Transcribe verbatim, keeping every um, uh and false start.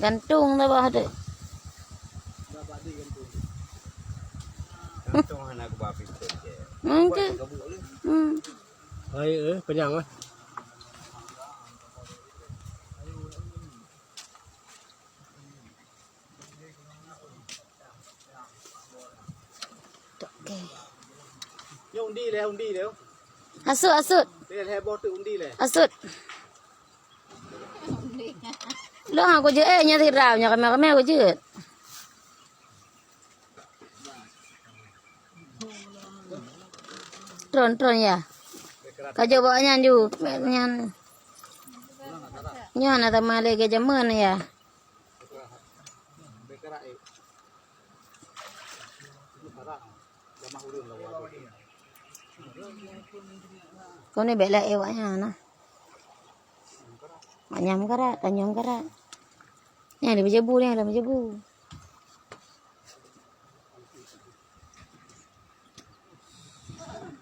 Gantung dah bah deh. Gantung hana kuba pintu je. Mungkin. Hmm. Hai, eh, kenyang lah. Oke. Nyoe undi lé, undi lé. Asut, asut. Lé, lé boh teuk undi lé. Asut. Lôn aku jeuet, eh, nyoe sira, nyoe ramé-ramé aku jeuet. Tron, tron ya. Ka jeuet bawa nyan ju, nyan. Nyan na tamah lé ke jameun ya. Kau ni bela ewak nyan nah. Mak nyam karat, tanyam karat. Nyan ada bejabu, nyan ada bejabu.